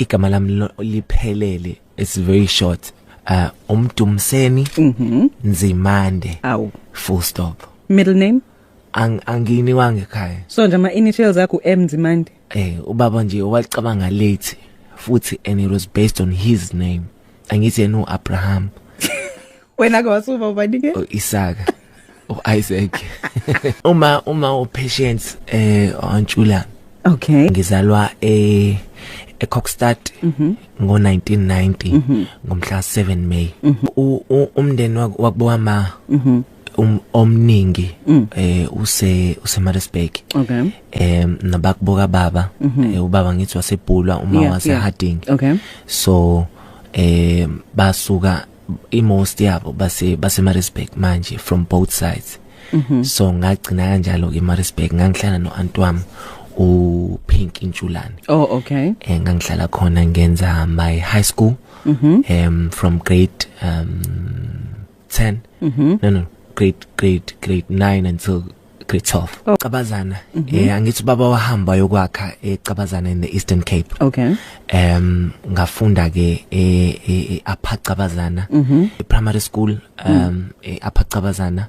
Igama lami liphelele, it's very short, uMdumiseni Nzimande. Awu. Full stop. Middle name? Anginiwanga ekhaya. So nje ama initials akho M Nzimande. Ubaba nje wacabanga late futhi, and it was based on his name. Angithi yena uAbraham. Wena ke wasuba ubani ke? uIsaka, uIsaac. Uma uPatience Antshula. Ngizalwa eKokstad ngo1990 ngomhla 7 May. Umndeni wakubo ma omningi use Maritzburg. Nabakuboka baba, ubaba ngithi waseBhulwa, uma wase Harding. So basuka, imost yabo base Maritzburg manje, from both sides. So ngagcina kanjalo ke eMaritzburg, ngangihlala no-aunt wami uPink Intshulane. Oh, okay. Ngangihlala khona, ngenza my high school from grade 10, no, grade 9 until grade 12. Oh. Cabazana. Angithi baba wahamba yokwakha eCabazana in the Eastern Cape. Ngafunda ke e Upper Cabazana primary school, Upper Cabazana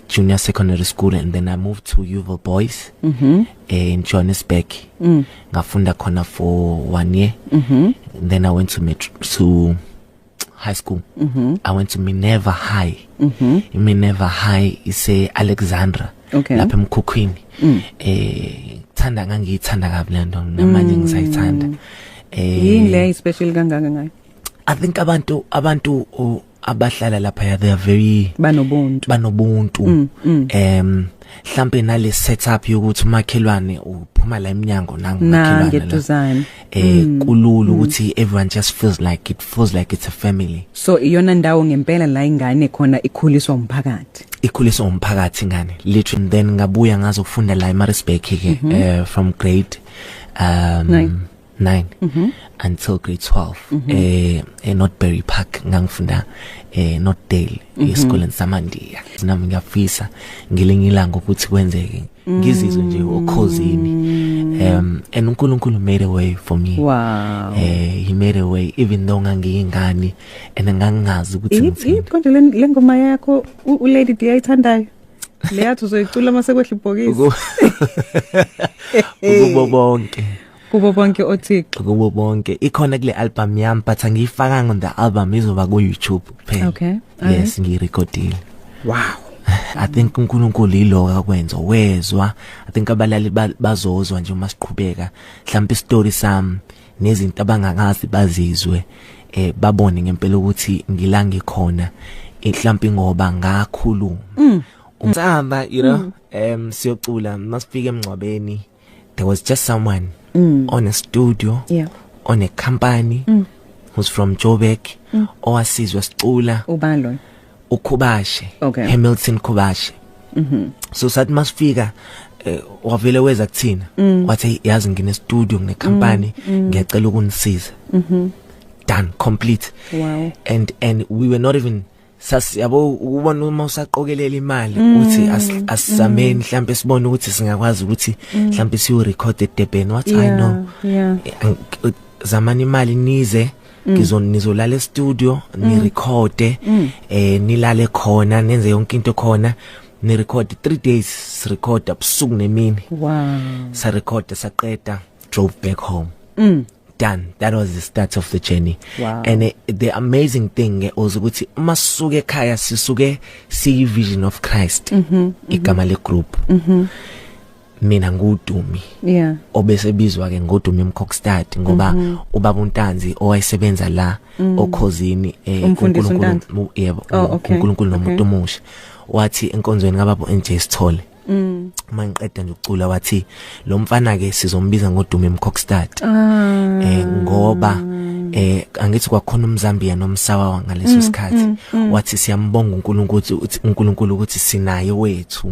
junior secondary school, and then I moved to Yeoville Boys in Johannesburg. Ngafunda khona for one year. And then I went to metro, to high school. I went to Minerva High. Minerva High is Alexandra. Lapha emkhukhwini. Thanda, ngangiyithanda kabi le nto, namanje ngisayithanda. Yini le special kangaka ngayo? I think abantu abahlala lapha, they are very Banobuntu. Banobuntu. Mhlambe nale setup yokuthi umakhelwane uphuma la eminyango, nangu umakhelwane la. Nangeduzane. Kulula ukuthi everyone just feels like, it feels like it's a family. So iyona ndawo ngempela la ingane khona ikhuliswa umphakathi. Ikhuliswa umphakathi ingane, literally. Then ngabuya ngazofunda la eMaritzburg ke, from grade 9. 9 until grade 12 eNorthbury Park. Ngangifunda Northdale esikoleni samandiya. Nami ngiyafisa ngelinye ilanga ukuthi kwenzeke ngizizwe nje okhozini, and uNkulunkulu made a way for me. He made a way even though ngangiyingane and ngangingazi ukuthi ngithini. Konje le ngoma yakho uLady D ayithandayo, leyathi uzoyicula mase kwehla ibhokisi? Kubo bonke. Kubo bonke othixo. Kubo bonke. Ikhona kule album yami, but angiyifakanga on the album, izoba ku YouTube kuphela. Yes, ngiyirecordile. I think uNkulunkulu yilo akwenza wezwa. I think abalali bazozwa nje uma siqhubeka mhlawumbe istory sami nezinto abangakazi bazizwe, babone ngempela ukuthi ngila ngikhona mhlawumbe ngoba ngakhuluma umsamba, siyocula. Masifika emngcwabeni, there was just someone on a studio, on a company, who's from Joburg, owasizwa sicula. Ubani lo? uKhubashe. Hamilton Khubashe. So sathi masifika, wavele weza kuthina, wathi, "Yazi ngine studio, ngine company, ngiyacela ukunisiza." Done, complete. And we were not even sas, yabo, ukubona uma usaqokelela imali uthi asizameni mhlambe sibone ukuthi singakwazi ukuthi mhlambe siyo record eDurban. What I know, zamani imali nize, nizolala e-studio, ni record, nilale khona, nenze yonke into khona, ni record 3 days, record abusuku nemini. Sa record, saqeda, drove back home. Done. That was the start of the journey. And the amazing thing was ukuthi uma sisuke ekhaya, sisuke siyi Vision of Christ, igama le group. Mina nguDumi obese bizwa ke ngoDumi Mkokstad, ngoba ubaba uNtanzi owayesebenza la okhozini, Umfundisi uNtanzi? Yebo. Oh, okay. uNkulunkulu nomuntu omusha, wathi enkonzweni kababa NJ Sithole, uma ngiqeda nje ukucula, wathi lo mfana ke sizombiza ngoDumi Mkokstad, ngoba angithi kwakhona umZambia nomsawa ngaleso sikhathi. Wathi siyambonga uNkulunkulu ukuthi uNkulunkulu ukuthi sinaye wethu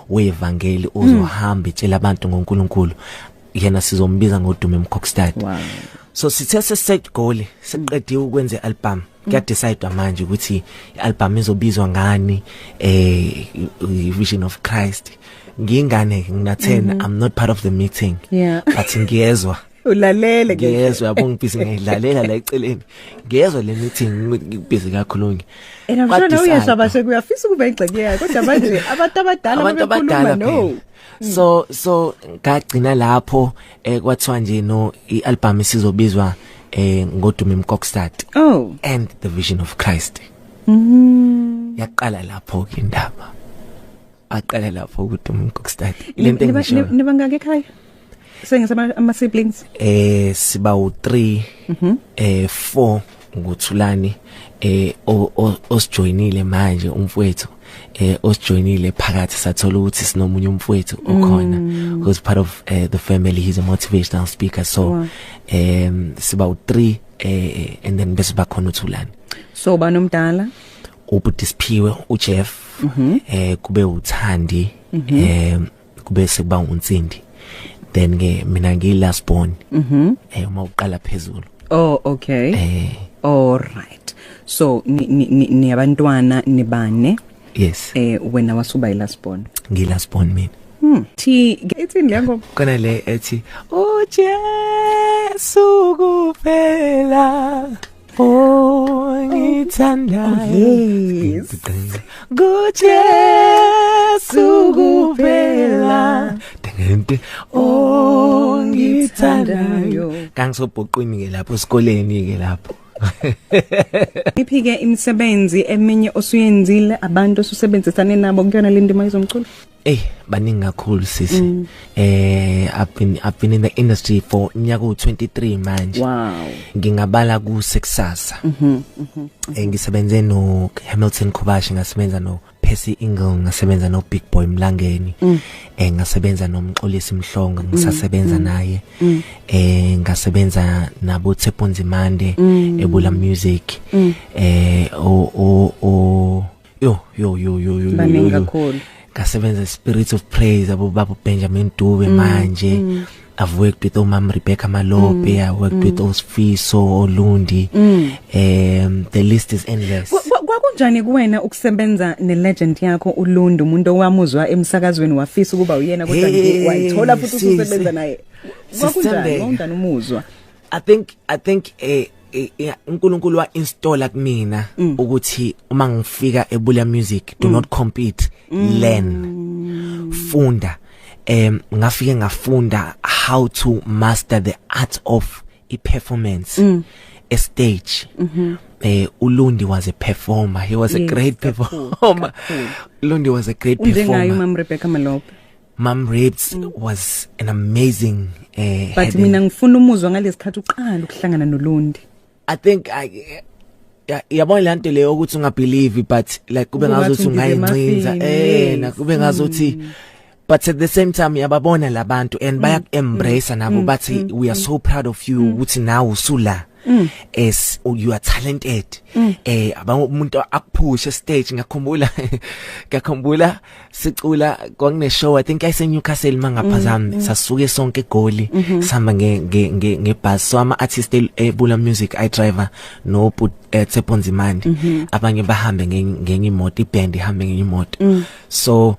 wevangeli ozohamba etshela abantu ngoNkulunkulu, yena sizombiza ngoDumi Mkokstad. So sithe sesiset goal, seqediwe ukwenza ialbum, kuya decide manje ukuthi ialbum izobizwa ngani, Vision of Christ. Ngiyingane, ngina 10, I'm not part of the meeting, but ngiyezwa. Ulalele ke. Ngiyezwa, yabo, ngibhizi ngiyidlalela la eceleni, ngiyezwa le meeting, ngibhizi kakhulunywa. And I'm sure nawe uyashaba uyafisa ukuba ingxenye yayo, kodwa manje abantu abadala abantu bekhuluma abadala no. Phela. So ngagcina lapho, kwathiwa nje no, ialbum isizobizwa ngoDumi Mkokstad and the Vision of Christ. Yaqala lapho ke indaba, aqala lapho kuDumi Mkokstad lento engisho. Nibangaki ekhaya? Sengisama ama siblings. Siba u3, 4 nguThulani, osijoinile manje umfowethu, osijoinile phakathi, sathola ukuthi sinomunye umfowethu okhona who's part of the family. He's a motivational speaker, so siba u3, and then bese bakhona uThulani. So banomdala? Ubhuti Siphiwe, uJeff, kube uThandi, kube sekuba uNsindi, then ke mina ngiyi last born, uma uqala phezulu. Oh, okay. All right. So ni ni abantwana nibane? Yes. Wena wasuba yi last born. Ngiyi last born mina. Thi ithini le ngoma? Khona le ethi uJesu kuphela ongithandayo. Yes. KuJesu kuphela dengente ongithandayo. Kangisobhoqweni ke lapho esikoleni ke lapho. Iphike imisebenzi eminye osuyenzile, abantu osusebenzisane nabo kuyona le ndima yezomculo? Eh, baningi kakhulu, sisi. I've been in the industry for nyaka u23 manje. Ngingabala ku Sekusasa. Ngisebenze no Hamilton Kobashi, ngasebenza no Percy Ingle, ngasebenza no Big Boy Mlangeni. Ngasebenza noMxolisi Mhlongo, ngisasebenza naye. Ngasebenza nabo Tshepo Nzimande eBula Music. O yo yo yo yo yo. Baningi kakhulu. Ngasebenza Spirit of Praise, abo baba Benjamin Dube manje. I've worked with Omam Rebecca Malope, I worked with Osfiso Olundi. The list is endless. Kwakunjani kuwena ukusebenza ne-legend yakho uLundi, umuntu owamuzwa emsakazweni wafisa ukuba uyena, kodwa nje wayithola futhi ususebenza naye? Kwakunjani? Sisithembeke. Wawunjani umuzwa? I think uNkulunkulu wa installa kumina ukuthi uma ngifika eBula Music, do not compete, learn, funda. Ngafike ngafunda how to master the art of i performance, a stage. Ulundi was a performer. He was a great performer. Ulundi was a great Unjengayo performer. Mam Rebecca Malope. Mam Rebs was an amazing But heading. mina ngifuna umuzwa ngalesikhathi uqala ukuhlangana noLundi. I think I yabona lanto leyo ukuthi ungabelieve, but like kube Kube ngazuthi ngathi undize ungayincinza emafini, na kube ngazuthi, but at the same time yababona labantu and bayak embrace nabo, bathi we are so proud of you ukuthi nawe usula as you are talented, umuntu akuphushe stage. Ngiyakhumbula sicula, kwakune show, I think ayise Newcastle mangaphazami, sasuke sonke eGoli sihamba nge nge ngebus, so ama artist eBula Music, i driver no put Tshepo Nzimande, abanye bahambe ngenye imoto, iband ihambe ngenye imoto. So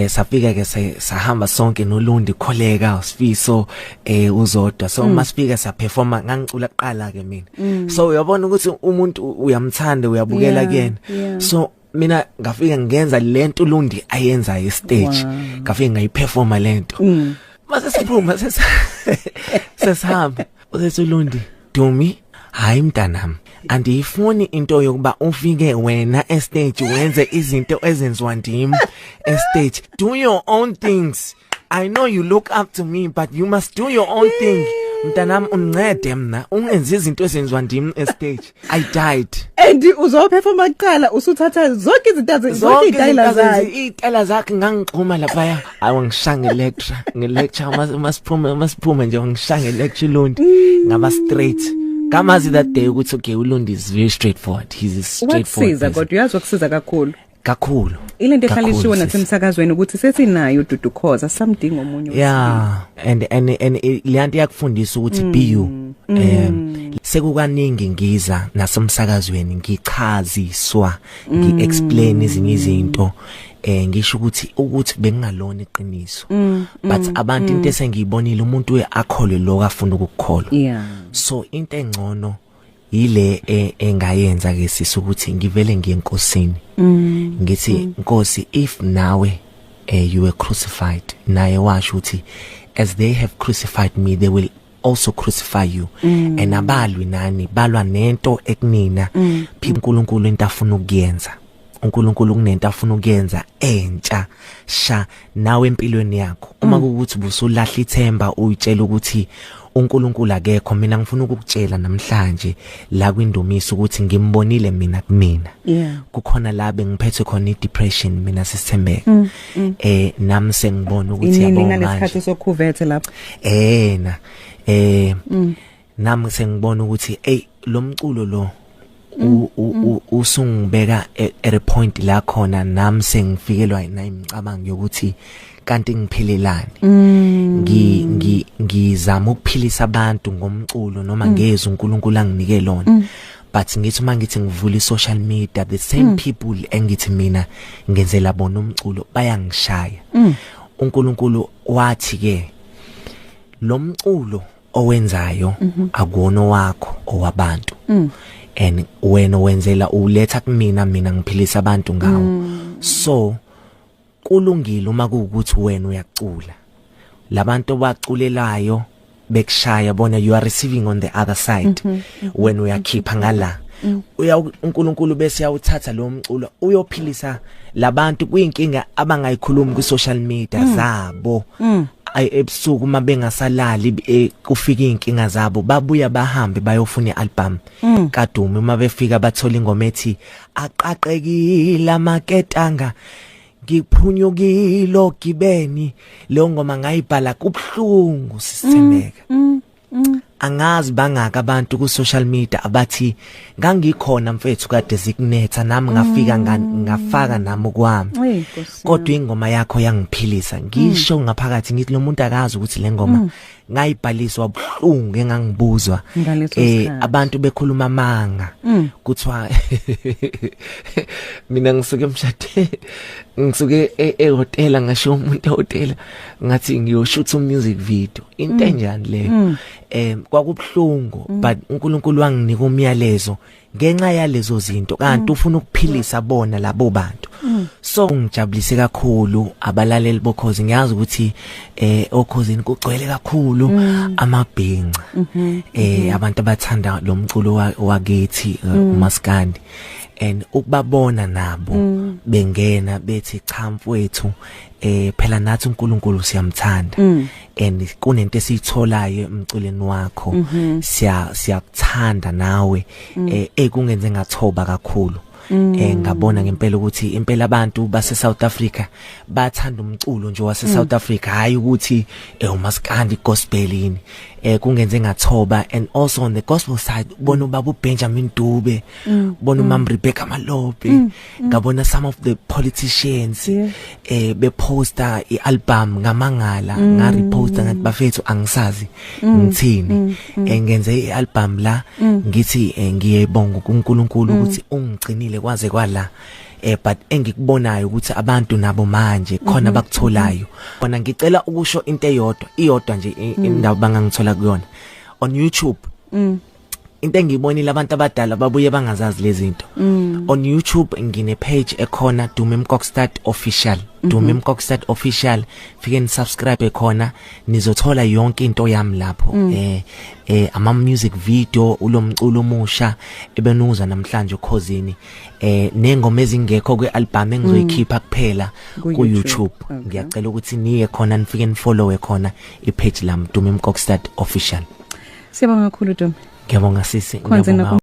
safika ke, sahamba sonke noLundi, Kholeka, Sifiso, uZodwa. So masifika sa performa, ngangicula kuqala ke mina. So uyabona ukuthi umuntu uyamthanda, uyabukela kuyena. So mina ngafika ngenza lento uLundi ayenza e stage. Ngafika ngayiperforma lento. Mase siphuma, sesihamba, usethi uLundi, "Dumi, hayi mntanami, andiyifuni into yokuba ufike wena estage wenze izinto ezenziwa ndim estage. Do your own things. I know you look up to me, but you must do your own thing. Mntanami, uncede mna, ungenzi izinto ezenziwa ndim estage." I died. And uzoperforma kuqala, usuthatha zonke izinto, zonke izitayela zakhe. Iy'tayela zakhe. Ngangixhuma laphaya, ayi, wangishaya ngelecture, ngelecture masiphuma nje, wangishaya ngelecture uLundi, ngaba straight. Ngamazi that day ukuthi okay, uLundi is very straightforward, he's a straightforward Wakusiza person. Kodwa uyazi wakusiza kakhulu. Kakhulu. Ilento Kakhulu, ehlalishiwe sis. nasemsakazweni ukuthi sesinayo uDudu Khoza, samdinga omunye. Yeah, and leyanto iyakufundisa ukuthi be you. Sekukaningi ngiza nasemsakazweni ngichaziswa, ngiexplain ezinye izinto. Ngisho ukuthi bengingalona iqiniso, but abantu into esengiyibonile, umuntu uyakholwe lokho afuna ukukukholwa. So into engcono ile engayenza ke sisi, ukuthi ngivele ngiye enkosini, ngithi, "Nkosi, if nawe you were crucified," naye washo ukuthi, "As they have crucified me, they will also crucify you." And abalwi nani, balwa nento ekunina. uNkulunkulu into afuna ukuyenza, uNkulunkulu kunento afuna ukuyenza entsha sha nawe empilweni yakho. Uma kukuthi busulahla ithemba, uyitshela ukuthi uNkulunkulu akekho, mina ngifuna ukukutshela namhlanje la kwindumiso ukuthi ngimbonile mina kumina. Kukhona la bengiphethwe khona i-depression mina, sisithembeka, nami sengibona ukuthi yabo manje ngalesikhathi sokhuvethe lapho. Na nami sengibona ukuthi hey, lo mculo lo usungibeka at a point la khona nami sengifikelwa nayimicabango yokuthi kanti ngiphilelani. Ngi ngi ngizama ukuphilisa abantu ngomculo noma ngezwe uNkulunkulu anginike lona, but ngithi uma ngithi ngivula i-social media, the same people engithi mina ngenzela bona umculo bayangishaya. uNkulunkulu wathi ke, lo mculo owenzayo akuwona wakho, owabantu, and wena wenzela uletha kumina, mina ngiphilisa abantu ngawo. So kulungile uma kuwukuthi wena uyacula, labantu abaculelayo bekushaya bona, you are receiving on the other side. Wena uyakhipha ngala, uya uNkulunkulu bese yawuthatha lo mculo uyophilisa labantu kuyinkinga abangayikhulumi ku social media zabo. Ebusuku uma bengasalali, kufika inkinga zabo, babuya bahambe bayofuna ialbum kaDumi. Uma befika bathola ingoma ethi aqaqekile amaketanga, ngiphunyukile ogibeni. Leyo ngoma ngayibhala kubhlungu, sisithembeka. Angazi bangaka abantu ku social media abathi ngangikhona mfethu kade zikunetha, nami ngafika ngafaka nami kwami, kodwa ingoma yakho yangiphilisa. Ngisho ngaphakathi ngithi lo muntu akazi ukuthi le ngoma ngayibhaliswa buhlungu engangibuzwa, abantu bekhuluma amanga, kuthiwa mina ngisuke emshade, ngisuke ehotela, ngasho umuntu ehotela ngathi ngiyoshoot music video. Into enjani leyo? Kwakubhlungu, but uNkulunkulu wanginika umyalezo ngenxa yalezo zinto, kanti ufuna ukuphilisa bona labo bantu. So ngijabulise kakhulu abalaleli bokhozi. Ngiyazi ukuthi okhozini kugcwele kakhulu amabhinca, abantu abathanda lo mculo wakithi umaskandi, and ukubabona nabo bengena bethi, "Cha mfowethu, phela nathi uNkulunkulu siyamthanda, and kunento esiyitholayo emculeni wakho, siyakuthanda nawe," ekungenze ngathoba kakhulu. Ngabona ngempela ukuthi impela abantu base South Africa bathanda umculo nje wase South Africa, hayi ukuthi umaskandi, gospel yini. Kungenze ngathoba. And also on the gospel side, bona ubaba uBenjamin Dube, bona uMam Rebecca Malope, ngabona some of the politicians beposta ialbum, ngamangala, ngareposta ngathi, "Bafethu, angisazi ngithini." Ngenze ialbum la ngithi ngiyebonga kuNkulunkulu ukuthi ungigcinile kwaze kwala, but engikubonayo ukuthi abantu nabo manje khona bakutholayo bona. Ngicela ukusho into eyodwa, iyodwa nje indawo bangangithola kuyona on YouTube. Into engiyibonile, abantu abadala babuye bangazazi lezi zinto. On YouTube ngine page ekhona, Dumi Mkokstad Official, Dumi Mkokstad Official. Fike ni subscribe khona, nizothola yonke into yami lapho, ama music video, ulomculo omusha ebenuza namhlanje ukhozini, nengoma ezingekho kwealbum engizoyikhipha kuphela ku YouTube. Ngiyacela ukuthi niye khona, nifike ni follow khona ipage lami, Dumi Mkokstad Official. Siyabonga kakhulu, Dumi. Ngiyabonga sisi, ngiyabonga.